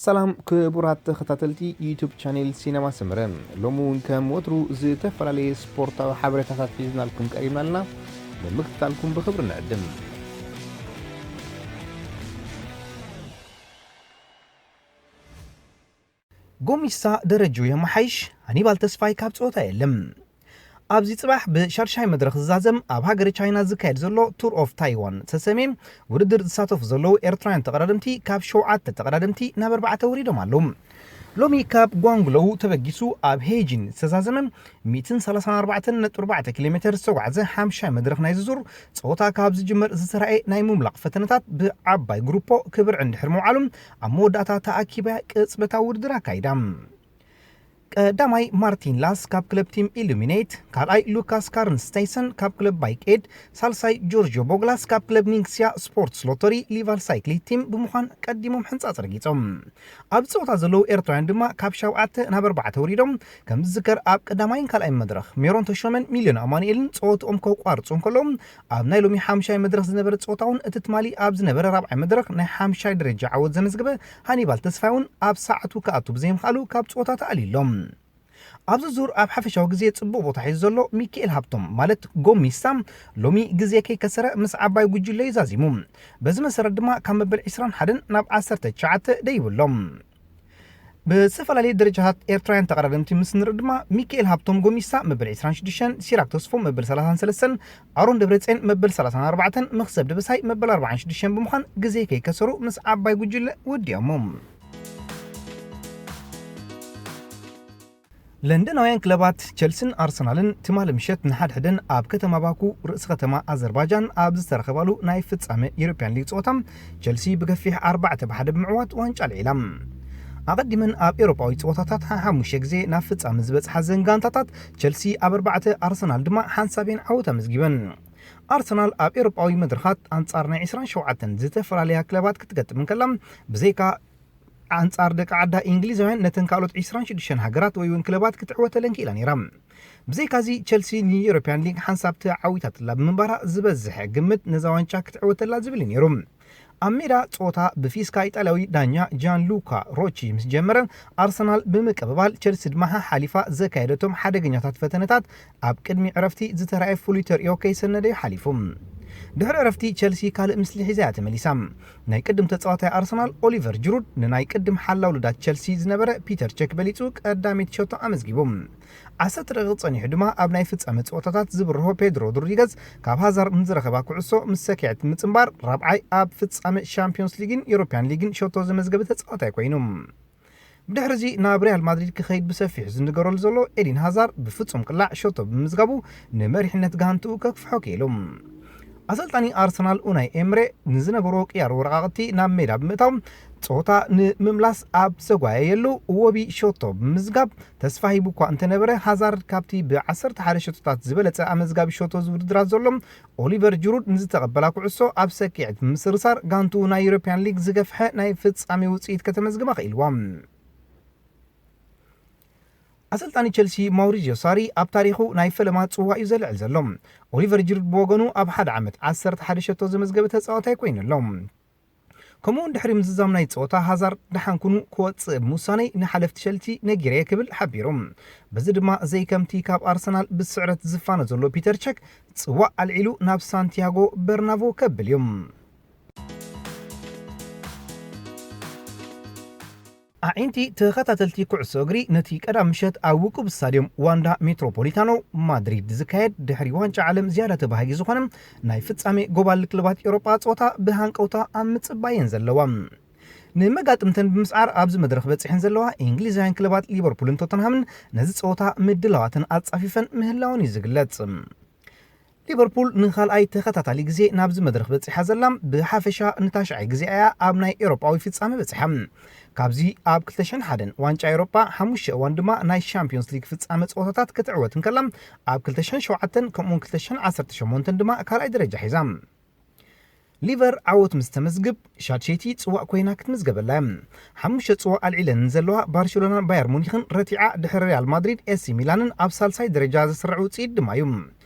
ሰላም ክቡራት ተኸታተልቲ ዩቱብ ቻኔል ሲነማ ሰመረ፣ ሎሚ እውን ከም ወትሩ ዝተፈላለየ ስፖርታዊ ሓበሬታታት ሒዝናልኩም ቀሪብና ኣለና። ንምክትታልኩም ብኽብሪ ንዕድም። ጎሚሳ ደረጅኡ የመሓይሽ፣ ሃኒባል ተስፋይ ካብ ጸወታ የለም። ኣብዚ ጽባሕ ብሻድሻይ መድረኽ ዝዛዘም ኣብ ሃገረ ቻይና ዝካየድ ዘሎ ቱር ኦፍ ታይዋን ዝተሰምየ ውድድር ዝሳተፉ ዘለዉ ኤርትራውያን ተቐዳደምቲ ካብ ሸውዓተ ተቐዳደምቲ ናብ ኣርባዕተ ወሪዶም ኣለዉ። ሎሚ ካብ ጓንግሎው ተበጊሱ ኣብ ሄጂን ዝተዛዘመ ሚእትን ሰላሳን ኣርባዕተን ነጥቢ ኣርባዕተ ኪሎ ሜተር ዝተጓዕዘ ሓምሻይ መድረኽ ናይ ዝዙር ጸወታ ካብ ዝጅመር ዝተራእየ ናይ ምምላቕ ፈተነታት ብዓባይ ግሩፖ ክብርዕ እንድሕር ምውዓሉ ኣብ መወዳእታ ተኣኪባ ቅጽበታዊ ውድድር ኣካይዳ። ቀዳማይ ማርቲን ላስ ካብ ክለብ ቲም ኢሉሚኔት፣ ካልኣይ ሉካስ ካርንስታይሰን ካብ ክለብ ባይክ ኤድ፣ ሳልሳይ ጆርጆ ቦግላስ ካብ ክለብ ኒንክስያ ስፖርትስ ሎተሪ ሊቫል ሳይክሊ ቲም ብምዃን ቀዲሞም ሕንጻጽ ረጊጾም። ኣብ ጸወታ ዘለዉ ኤርትራውያን ድማ ካብ ሸውዓተ ናብ ኣርባዕተ ወሪዶም። ከም ዝዝከር ኣብ ቀዳማይን ካልኣይን መድረኽ ሜሮን ተሾመን ሚልዮን ኣማኑኤልን ጸወትኦም ከቋርጹ እንከለዉ፣ ኣብ ናይ ሎሚ ሓምሻይ መድረኽ ዝነበረ ጸወታ እውን እቲ ትማሊ ኣብ ዝነበረ ራብዓይ መድረኽ ናይ ሓምሻይ ደረጃ ዓወት ዘመዝገበ ሃኒባል ተስፋይ እውን ኣብ ሰዓቱ ክኣቱ ብዘይምኽኣሉ ካብ ጸወታ ተኣልዩ ኣሎ። ኣብዚ ዙር ኣብ ሓፈሻዊ ግዜ ጽቡቕ ቦታ ሒዙ ዘሎ ሚካኤል ሃብቶም ማለት ጎሚሳ ሎሚ ግዜ ከይከሰረ ምስ ዓባይ ጉጅለ እዩ ዛዚሙ። በዚ መሰረት ድማ ካብ መበል ዕስራን ሓደን ናብ ዓሰርተ ትሽዓተ ደይቡ ኣሎ። ብዝተፈላለየ ደረጃታት ኤርትራውያን ተቐዳደምቲ ምስ ንርኢ ድማ ሚካኤል ሃብቶም ጎሚሳ መበል ዕስራን ሽዱሽተን፣ ሲራክ ተስፎ መበል ሰላሳን ሰለስተን፣ ኣሮን ደብረጽዮን መበል ሰላሳን ኣርባዕተን፣ መኽሰብ ደበሳይ መበል ኣርባዓን ሽዱሽተን ብምዃን ግዜ ከይከሰሩ ምስ ዓባይ ጉጅለ ወዲኦሞ። ለንደናውያን ክለባት ቸልሲን ኣርሰናልን ትማሊ ምሸት ንሓድሕደን ኣብ ከተማ ባኩ ርእሲ ከተማ ኣዘርባጃን ኣብ ዝተረኸባሉ ናይ ፍጻመ ዩሮፕያን ሊግ ጸወታ ቸልሲ ብገፊሕ ኣርባዕተ ብሓደ ብምዕዋት ዋንጫ ኣልዒላ። ኣቐዲመን ኣብ ኤውሮጳዊ ጸወታታት ሓሙሽተ ግዜ ናብ ፍጻመ ዝበጽሓ ዘን ጋንታታት ቸልሲ ኣብ ኣርባዕተ፣ ኣርሰናል ድማ ሓንሳብ እየን ዓወት ኣመዝጊበን። ኣርሰናል ኣብ ኤውሮጳዊ መድረኻት ኣንጻር ናይ ዕስራን ሸውዓተን ዝተፈላለያ ክለባት ክትገጥም እንከላ፣ ብዘይካ ኣንጻር ደቂ ዓዳ እንግሊዛውያን ነተን ካልኦት ዕስራን ሽዱሽተን ሃገራት ወይ እውን ክለባት ክትዕወተለን ክኢላ ነይራ። ብዘይካዚ ቸልሲ ንዩሮፕያን ሊግ ሓንሳብ ተዓዊታትላ ብምንባራ ዝበዝሐ ግምት ነዛ ዋንጫ ክትዕወተላ ዝብል እዩ ነይሩ። ኣብ ሜዳ ጸወታ ብፊስካ ኢጣልያዊ ዳኛ ጃን ሉካ ሮቺ ምስ ጀመረ፣ ኣርሰናል ብምቅብባል፣ ቸልሲ ድማ ሓሓሊፋ ዘካየደቶም ሓደገኛታት ፈተነታት ኣብ ቅድሚ ዕረፍቲ ዝተራእየ ፍሉይ ተርእዮ ከይሰነደዩ ሓሊፉ። ድሕሪ ዕረፍቲ ቸልሲ ካልእ ምስሊ ሒዛ እያ ተመሊሳ። ናይ ቅድም ተጻዋታይ ኣርሰናል ኦሊቨር ጅሩድ ንናይ ቅድም ሓላው ልዳት ቸልሲ ዝነበረ ፒተር ቸክ በሊጹ ቀዳመይቲ ሸቶ ኣመዝጊቡ። ዓሰርተ ደቂቕ ጸኒሑ ድማ ኣብ ናይ ፍጻመ ጸወታታት ዝብርሆ ፔድሮ ሮድሪገዝ ካብ ሃዛር ንዝረኸባ ኩዕሶ ምስ ሰኪዐት ምጽንባር ራብዓይ ኣብ ፍጻመ ሻምፒዮንስ ሊግን ዩሮፕያን ሊግን ሸቶ ዘመዝገበ ተጻዋታይ ኮይኑ። ብድሕርዚ ናብ ሪያል ማድሪድ ክኸይድ ብሰፊሑ ዝንገረሉ ዘሎ ኤዲን ሃዛር ብፍጹም ቅላዕ ሸቶ ብምምዝጋቡ ንመሪሕነት ጋንትኡ ከክፍሖ ክኢሉ። ኣሰልጣኒ ኣርሰናል ኡናይ ኤምሬ ንዝነበሮ ቅያር ወረቓቕቲ ናብ ሜዳ ብምእታው ጸወታ ንምምላስ ኣብ ዘጓየየሉ ወቢ ሸቶ ብምምዝጋብ ተስፋ ሂቡ እኳ እንተነበረ፣ ሃዛርድ ካብቲ ብ ዓሰርተ ሓደ ሸቶታት ዝበለጸ ኣመዝጋቢ ሸቶ ዝውድድራት ዘሎ ኦሊቨር ጅሩድ ንዝተቐበላ ኩዕሶ ኣብ ሰኪዐት ብምስርሳር ጋንትኡ ናይ ዩሮፕያን ሊግ ዝገፍሐ ናይ ፍጻሜ ውጽኢት ከተመዝግባ ክኢልዋ። ኣሰልጣኒ ቸልሲ ማውሪዚዮ ሳሪ ኣብ ታሪኹ ናይ ፈለማ ጽዋ እዩ ዘልዕል ዘሎ። ኦሊቨር ጅሩድ ብወገኑ ኣብ ሓደ ዓመት ዓሰርተ ሓደ ሸቶ ዘመዝገበ ተጻዋታይ ኮይኑ ኣሎ። ከምኡውን ድሕሪ ምዝዛም ናይ ጸወታ ሃዛርድ ደሓን ኩኑ ክወጽእ ብምውሳነይ ንሓለፍቲ ቸልሲ ነጊረየ ክብል ሓቢሩ። በዚ ድማ ዘይከምቲ ካብ ኣርሰናል ብስዕረት ዝፋነ ዘሎ ፒተር ቸክ ጽዋእ ኣልዒሉ ናብ ሳንቲያጎ በርናቦ ከብል እዩ። ኣዒንቲ ተኸታተልቲ ኩዕሶ እግሪ ነቲ ቀዳም ምሸት ኣብ ውቁብ ስታድዮም ዋንዳ ሜትሮፖሊታኖ ማድሪድ ዝካየድ ድሕሪ ዋንጫ ዓለም ዝያዳ ተባሃጊ ዝኾነ ናይ ፍጻሜ ጎባል ክለባት ኤውሮጳ ጸወታ ብሃንቀውታ ኣብ ምጽባየን ዘለዋ። ንመጋጥምተን ብምስዓር ኣብዚ መድረኽ በጺሐን ዘለዋ እንግሊዛውያን ክለባት ሊቨርፑልን ቶተንሃምን ነዚ ጸወታ ምድላዋተን ኣጻፊፈን ምህላወን እዩ ዝግለጽ። ሊቨርፑል ንኻልኣይ ተኸታታሊ ግዜ ናብዚ መድረኽ በጺሓ ዘላ ብሓፈሻ ንታሽዓይ ግዜ እያ ኣብ ናይ ኤውሮጳዊ ፍጻመ በጺሓ። ካብዚ ኣብ ክልተ ሽሕን ሓደን ዋንጫ ኤውሮጳ ሓሙሽተ እዋን ድማ ናይ ሻምፒዮንስ ሊግ ፍጻመ ጸወታታት ክትዕወት እንከላ፣ ኣብ ክልተ ሽሕን ሸውዓተን ከምኡውን ክልተ ሽሕን ዓሰርተ ሸሞንተን ድማ ካልኣይ ደረጃ ሒዛ። ሊቨር ዓወት ምስ ተመዝግብ ሻድሸይቲ ጽዋእ ኮይና ክትምዝገበላ እያ። ሓሙሽተ ጽዋእ ኣልዒለን ዘለዋ ባርሴሎናን ባየር ሙኒኽን ረቲዓ ድሕሪ ሪያል ማድሪድ፣ ኤሲ ሚላንን ኣብ ሳልሳይ ደረጃ ዘስርዕ ውጽኢት ድማ እዩ።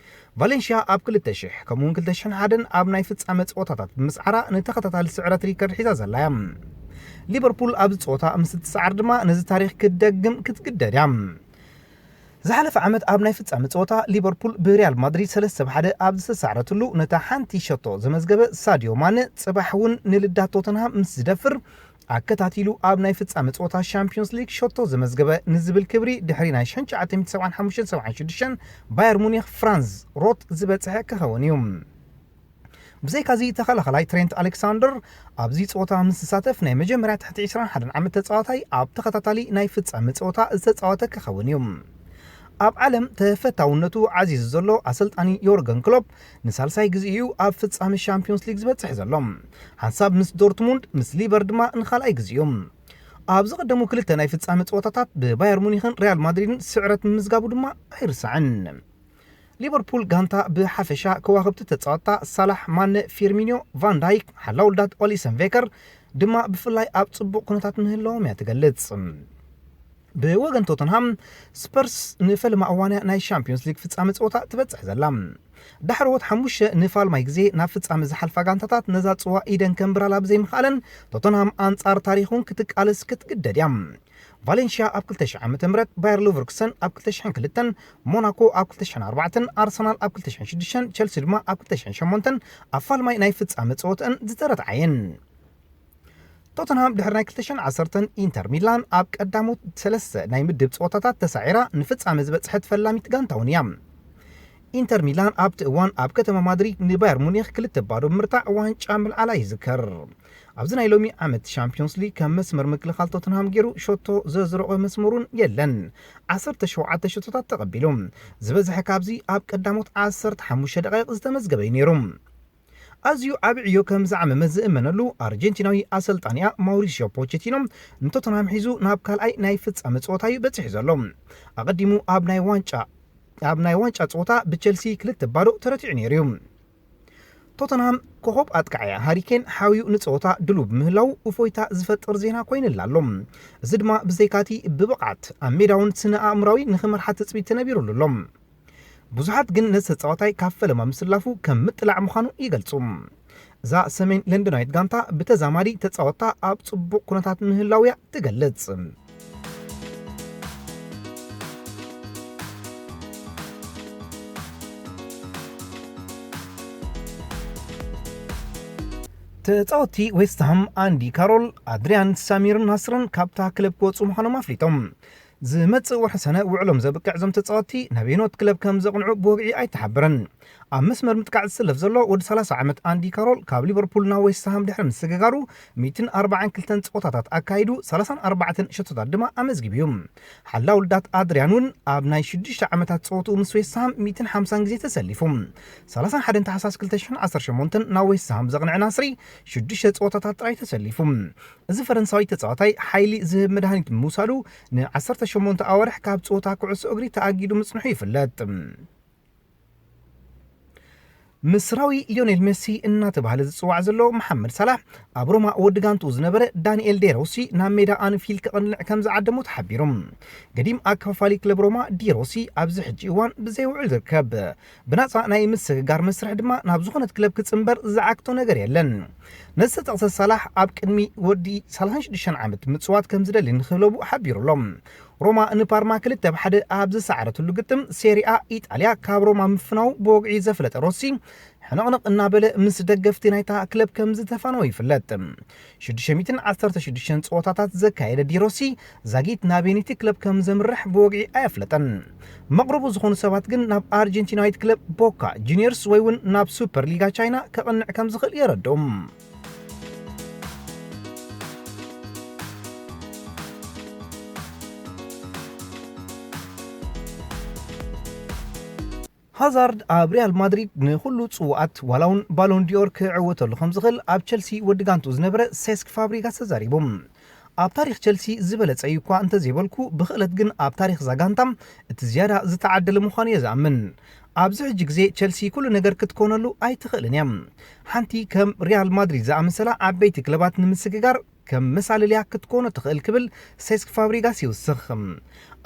ቫሌንሽያ ኣብ ክልተ ሽሕ ከምኡውን ክልተ ሽሕን ሓደን ኣብ ናይ ፍጻመ ጸወታታት ብምስዓራ ንተኸታታሊ ስዕረት ሪከርድ ሒዛ ዘላ እያ። ሊቨርፑል ኣብዚ ጸወታ ምስ እትሰዓር ድማ ነዚ ታሪኽ ክትደግም ክትግደድ እያ። ዝሓለፈ ዓመት ኣብ ናይ ፍጻመ ጸወታ ሊቨርፑል ብሪያል ማድሪድ ሰለስተ ብ ሓደ ኣብ ዝተሳዕረትሉ ነታ ሓንቲ ሸቶ ዘመዝገበ ሳድዮ ማነ ጽባሕ እውን ንልዳት ቶተንሃም ምስ ዝደፍር ኣከታቲሉ ኣብ ናይ ፍጻመ ጸወታ ሻምፒዮንስ ሊግ ሸቶ ዘመዝገበ ንዝብል ክብሪ ድሕሪ ናይ ሽሕን ትሽዓተ ሚእትን ሰብዓን ሓሙሽተን ሰብዓን ሽዱሽተን ባየር ሙኒክ ፍራንዝ ሮት ዝበጽሐ ክኸውን እዩ። ብዘይካዚ ተኸላኸላይ ትሬንት ኣሌክሳንደር ኣብዚ ጸወታ ምስ ዝሳተፍ ናይ መጀመርያ ትሕቲ ዕስራን ሓደን ዓመት ተጻዋታይ ኣብ ተኸታታሊ ናይ ፍጻመ ጸወታ ዝተጻወተ ክኸውን እዩ። ኣብ ዓለም ተፈታውነቱ ዓዚዙ ዘሎ ኣሰልጣኒ ዮርገን ክሎፕ ንሳልሳይ ግዜ እዩ ኣብ ፍጻመ ሻምፒዮንስ ሊግ ዝበጽሕ ዘሎ። ሓንሳብ ምስ ዶርትሙንድ፣ ምስ ሊቨር ድማ ንኻልኣይ ግዜ እዩ። ኣብ ዝቐደሙ ክልተ ናይ ፍጻመ ጸወታታት ብባየር ሙኒኽን ሪያል ማድሪድን ስዕረት ምምዝጋቡ ድማ ኣይርሳዕን። ሊቨርፑል ጋንታ ብሓፈሻ ከዋኽብቲ ተጻወትታ ሳላሕ፣ ማነ፣ ፊርሚኒዮ፣ ቫን ዳይክ፣ ሓላው ልዳት ኦሊሰን ቬከር ድማ ብፍላይ ኣብ ጽቡቕ ኩነታት ምህላዎም እያ ትገልጽ። ብወገን ቶተንሃም፣ ስፐርስ ንፈለማ እዋንያ ናይ ሻምፒዮንስ ሊግ ፍጻመ ጸወታ ትበጽሕ ዘላ። ዳሕረዎት ሓሙሽተ ንፋልማይ ግዜ ናብ ፍጻመ ዝሓልፋ ጋንታታት ነዛ ጽዋ ኢደን ከንብራላ ብዘይምኽኣለን፣ ቶተንሃም ኣንጻር ታሪኹን ክትቃለስ ክትግደድ እያ። ቫሌንሽያ ኣብ ክልተ ሽሕ ዓመተ ምህረት፣ ባየር ሌቨርኩሰን ኣብ ክልተ ሽሕን ክልተን፣ ሞናኮ ኣብ ክልተ ሽሕን ኣርባዕተን፣ ኣርሰናል ኣብ ክልተ ሽሕን ሽዱሽተን፣ ቸልሲ ድማ ኣብ ክልተ ሽሕን ሸሞንተን ኣብ ፋልማይ ናይ ፍጻመ ጸወተአን ዝተረትዓ እየን። ቶተንሃም ድሕሪ ናይ ክልተ ሽሕን ዓሰርተን ኢንተር ሚላን ኣብ ቀዳሞት ሰለስተ ናይ ምድብ ጸወታታት ተሳዒራ ንፍጻመ ዝበጽሐት ፈላሚት ጋንታ እውን እያ። ኢንተር ሚላን ኣብቲ እዋን ኣብ ከተማ ማድሪድ ንባየር ሙኒክ ክልተ ባዶ ብምርታዕ ዋንጫ ምልዓላ ይዝከር። ኣብዚ ናይ ሎሚ ዓመት ሻምፒዮንስ ሊግ ከም መስመር ምክልኻል ቶተንሃም ገይሩ ሸቶ ዘዝረቐ መስመር እውን የለን። ዓሰርተ ሸውዓተ ሸቶታት ተቐቢሉ። ዝበዝሐ ካብዚ ኣብ ቀዳሞት ዓሰርተ ሓሙሽተ ደቓይቕ ዝተመዝገበ እዩ ነይሩ። ኣዝዩ ዓቢ ዕዮ ከም ዝዓመመ ዝእመነሉ ኣርጀንቲናዊ ኣሰልጣኒኣ ማውሪሲዮ ፖቼቲኖ ንቶተንሃም ሒዙ ናብ ካልኣይ ናይ ፍጻመ ጸወታ እዩ በጺሑ ዘሎ። ኣቐዲሙ ኣብ ናይ ዋንጫ ኣብ ናይ ዋንጫ ጸወታ ብቸልሲ ክልተ ባዶ ተረቲዑ ነይሩ እዩ። ቶተንሃም ኮኾብ ኣጥቃዓያ ሃሪኬን ሓውዩ ንጸወታ ድሉ ብምህላው እፎይታ ዝፈጥር ዜና ኮይኑላ ኣሎ። እዚ ድማ ብዘይካቲ ብብቕዓት ኣብ ሜዳውን ስነ ኣእምራዊ ንኽመርሓ ትጽቢት ተነቢሩሉ ኣሎ። ብዙሓት ግን ነዚ ተጻዋታይ ካብ ፈለማ ምስላፉ ከም ምጥላዕ ምዃኑ ይገልጹ። እዛ ሰሜን ለንደናዊት ጋንታ ብተዛማዲ ተጻወታ ኣብ ጽቡቕ ኩነታት ምህላውያ ትገልጽ። ተጻወቲ ዌስትሃም ኣንዲ ካሮል፣ ኣድሪያን ሳሚርን ናስርን ካብታ ክለብ ክወጹ ምዃኖም ኣፍሊጦም። ዝመጽእ ወርሒ ሰነ ውዕሎም ዘብቅዕ እዞም ተጻወቲ ናብ የኖት ክለብ ከም ዘቕንዑ ብወግዒ ኣይተሓበረን። ኣብ መስመር ምጥቃዕ ዝስለፍ ዘሎ ወዲ ሰላሳ ዓመት ኣንዲ ካሮል ካብ ሊቨርፑል ናብ ዌስትሃም ድሕሪ ምስግጋሩ ሚእትን ኣርባዓን ክልተን ጸወታታት ኣካይዱ ሰላሳን ኣርባዕተን ሸቶታት ድማ ኣመዝጊቡ እዩ። ሓላው ልዳት ኣድሪያን እውን ኣብ ናይ ሽዱሽተ ዓመታት ጸወትኡ ምስ ዌስትሃም ሚእትን ሓምሳን ግዜ ተሰሊፉ። ሰላሳን ሓደን ታሕሳስ ክልተ ሽሕን ዓሰርተ ሸሞንተን ናብ ዌስትሃም ዘቕንዐ ናስሪ ሽዱሽተ ጸወታታት ጥራይ ተሰሊፉ። እዚ ፈረንሳዊ ተጻዋታይ ሓይሊ ዝህብ መድሃኒት ምውሳዱ ን ዓሰርተ ሸሞንተ ኣዋርሕ ካብ ጸወታ ኩዕሶ እግሪ ተኣጊዱ ምጽንሑ ይፍለጥ። ምስራዊ ሊዮኔል ሜሲ እናተባህለ ዝጽዋዕ ዘሎ መሓመድ ሳላሕ ኣብ ሮማ ወዲ ጋንቱ ዝነበረ ዳንኤል ዴሮሲ ናብ ሜዳ ኣንፊልድ ከቕንዕ ከም ዝዓደሞ ተሓቢሩ። ገዲም ኣከፋፋሊ ክለብ ሮማ ዲሮሲ ኣብዚ ሕጂ እዋን ብዘይውዕል ዝርከብ። ብናጻ ናይ ምስግጋር መስርሕ ድማ ናብ ዝኾነት ክለብ ክጽንበር ዝዓግቶ ነገር የለን። ነዚ ተጠቕሰ ሳላሕ ኣብ ቅድሚ ወዲ ሰላሳን ሽዱሽተን ዓመት ምጽዋት ከም ዝደሊ ንክለቡ ሓቢሩ ኣሎ። ሮማ ንፓርማ ክልተ ብ ሓደ ኣብ ዝሰዓረትሉ ግጥም ሴሪኣ ኢጣልያ ካብ ሮማ ምፍናው ብወግዒ ዘፍለጠ ሮሲ ሕንቕንቕ እናበለ ምስ ደገፍቲ ናይታ ክለብ ከም ዝተፋነወ ይፍለጥ። ሽዱሽተ ሚእትን ዓሰርተ ሽዱሽተን ጸወታታት ዘካየደ ዲሮሲ ዛጊት ናበየነይቲ ክለብ ከም ዘምርሕ ብወግዒ ኣየፍለጠን። መቕረቡ ዝኾኑ ሰባት ግን ናብ ኣርጀንቲናዊት ክለብ ቦካ ጁኒየርስ ወይ እውን ናብ ሱፐር ሊጋ ቻይና ከቕንዕ ከም ዝኽእል የረድኡ። ሃዛርድ ኣብ ሪያል ማድሪድ ንኹሉ ጽዋኣት ዋላ እውን ባሎን ዲኦር ክዕወተሉ ከም ዝኽእል ኣብ ቸልሲ ወዲ ጋንቱ ዝነበረ ሴስክ ፋብሪጋስ ተዛሪቡ። ኣብ ታሪኽ ቸልሲ ዝበለጸ እዩ እኳ እንተዘይበልኩ፣ ብኽእለት ግን ኣብ ታሪኽ እዛ ጋንታ እቲ ዝያዳ ዝተዓደለ ምዃኑ እየ ዝኣምን። ኣብዚ ሕጂ ግዜ ቸልሲ ኩሉ ነገር ክትኮነሉ ኣይትኽእልን እያ። ሓንቲ ከም ሪያል ማድሪድ ዝኣመሰላ ዓበይቲ ክለባት ንምስግጋር ከም መሳለልያ ክትኮኖ ትኽእል ክብል ሴስክ ፋብሪጋስ ይውስኽ።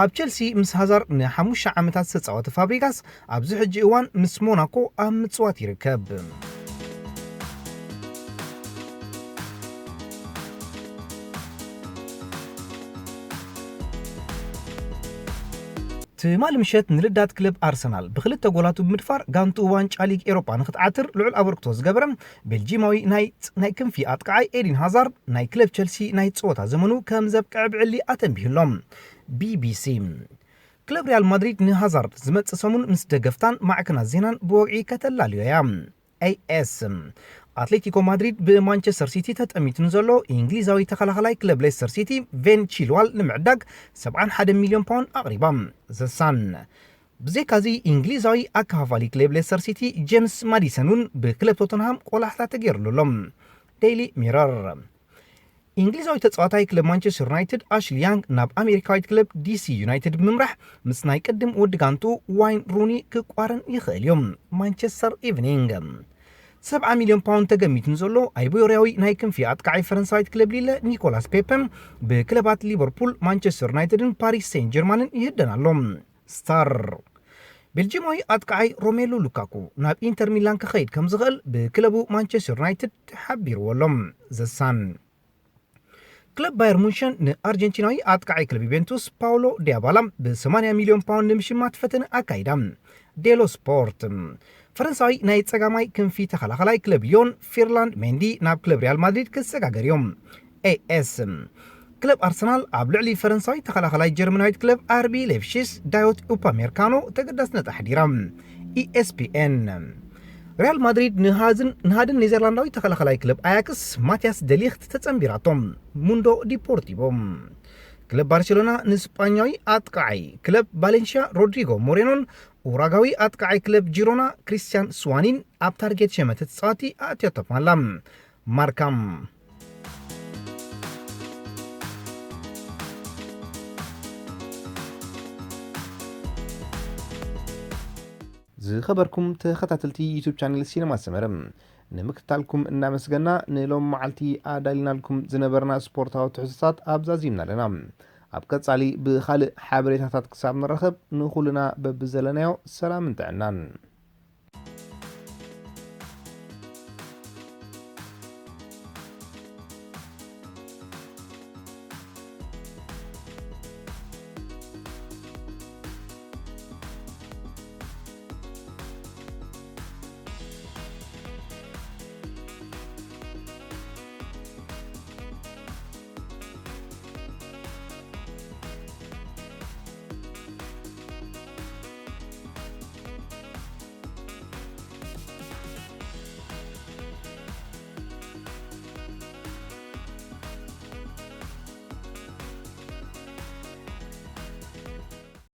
ኣብ ቸልሲ ምስ ሃዛር ንሓሙሽተ ዓመታት ዝተጻወተ ፋብሪጋስ ኣብዚ ሕጂ እዋን ምስ ሞናኮ ኣብ ምጽዋት ይርከብ። ትማሊ ምሸት ንልዳት ክለብ ኣርሰናል ብክልተ ጎላቱ ብምድፋር ጋንቱ ዋንጫ ሊግ ኤሮጳ ንክትዓትር ልዑል ኣበርክቶ ዝገበረ ቤልጂማዊ ናይ ናይ ክንፊ ኣጥቃዓይ ኤዲን ሃዛርድ ናይ ክለብ ቸልሲ ናይ ጸወታ ዘመኑ ከም ዘብቅዐ ብዕሊ ኣተንቢሁሎም። ቢቢሲ። ክለብ ሪያል ማድሪድ ንሃዛርድ ዝመጽእ ሰሙን ምስ ደገፍታን ማዕከናት ዜናን ብወግዒ ከተላልዮ እያ። ኤኤስ። ኣትሌቲኮ ማድሪድ ብማንቸስተር ሲቲ ተጠሚቱ ንዘሎ እንግሊዛዊ ተኸላኸላይ ክለብ ሌስተር ሲቲ ቬን ቺልዋል ንምዕዳግ ሰብዓን ሓደን ሚልዮን ፓውንድ ኣቕሪባ። ዘሳን። ብዘይካዚ እንግሊዛዊ ኣከፋፋሊ ክለብ ሌስተር ሲቲ ጄምስ ማዲሰን እውን ብክለብ ቶተንሃም ቆላሕታ ተገይርሉ ኣሎ። ዴይሊ ሚረር። እንግሊዛዊ ተጻዋታይ ክለብ ማንቸስተር ዩናይትድ ኣሽሊ ያንግ ናብ ኣሜሪካዊት ክለብ ዲሲ ዩናይትድ ብምምራሕ ምስ ናይ ቅድም ወዲ ጋንቱ ዋይን ሩኒ ክቋረን ይኽእል እዩ። ማንቸስተር ኢቭኒንግ። ሰብዓ ሚልዮን ፓውንድ ተገሚቱ ንዘሎ ኣይቦርያዊ ናይ ክንፊ ኣጥቃዓይ ፈረንሳዊት ክለብ ሊለ ኒኮላስ ፔፐ ብክለባት ሊቨርፑል፣ ማንቸስተር ዩናይትድን ፓሪስ ሴንት ጀርማንን ይህደን ኣሎ። ስታር። ቤልጂማዊ ኣጥቃዓይ ሮሜሉ ሉካኩ ናብ ኢንተር ሚላን ክኸይድ ከም ዝኽእል ብክለቡ ማንቸስተር ዩናይትድ ሓቢርዎ ኣሎ። ዘሳን። ክለብ ባየር ሙንሸን ንኣርጀንቲናዊ ኣጥቃዓይ ክለብ ዩቬንቱስ ፓውሎ ዲያባላ ብ ሰማንያ ሚልዮን ፓውንድ ንምሽማት ፈተነ ኣካይዳ። ዴሎ ስፖርት። ፈረንሳዊ ናይ ጸጋማይ ክንፊ ተኸላኸላይ ክለብ ሊዮን ፊርላንድ ሜንዲ ናብ ክለብ ሪያል ማድሪድ ክሰጋገር እዮም። ኤኤስ። ክለብ ኣርሰናል ኣብ ልዕሊ ፈረንሳዊ ተኸላኸላይ ጀርመናዊት ክለብ ኣርቢ ሌፕሺስ ዳዮት ኡፓሜርካኖ ተገዳስነት ኣሕዲራ። ኢኤስፒኤን። ሪያል ማድሪድ ንሃዝን ንሃድን ኔዘርላንዳዊ ተኸላኸላይ ክለብ ኣያክስ ማቲያስ ደሊኽት ተጸንቢራቶም። ሙንዶ ዲፖርቲቮ። ክለብ ባርሴሎና ንስጳኛዊ ኣጥቃዓይ ክለብ ባሌንሽያ ሮድሪጎ ሞሬኖን ኡራጋዊ ኣጥቃዓይ ክለብ ጂሮና ክሪስቲያን ስዋኒን ኣብ ታርጌት ሸመተ ተጻዋቲ ኣእትዮቶም ኣላ። ማርካም። ዝኸበርኩም ተኸታተልቲ ዩቱብ ቻነል ሲነማ ሰመረ፣ ንምክትታልኩም እናመስገና፣ ንሎም መዓልቲ ኣዳሊናልኩም ዝነበርና ስፖርታዊ ትሕዝቶታት ኣብዛዚምና ኣለና። ኣብ ቀጻሊ ብኻልእ ሓበሬታታት ክሳብ ንራኸብ፣ ንኹልና በብዘለናዮ ሰላምን ጥዕናን።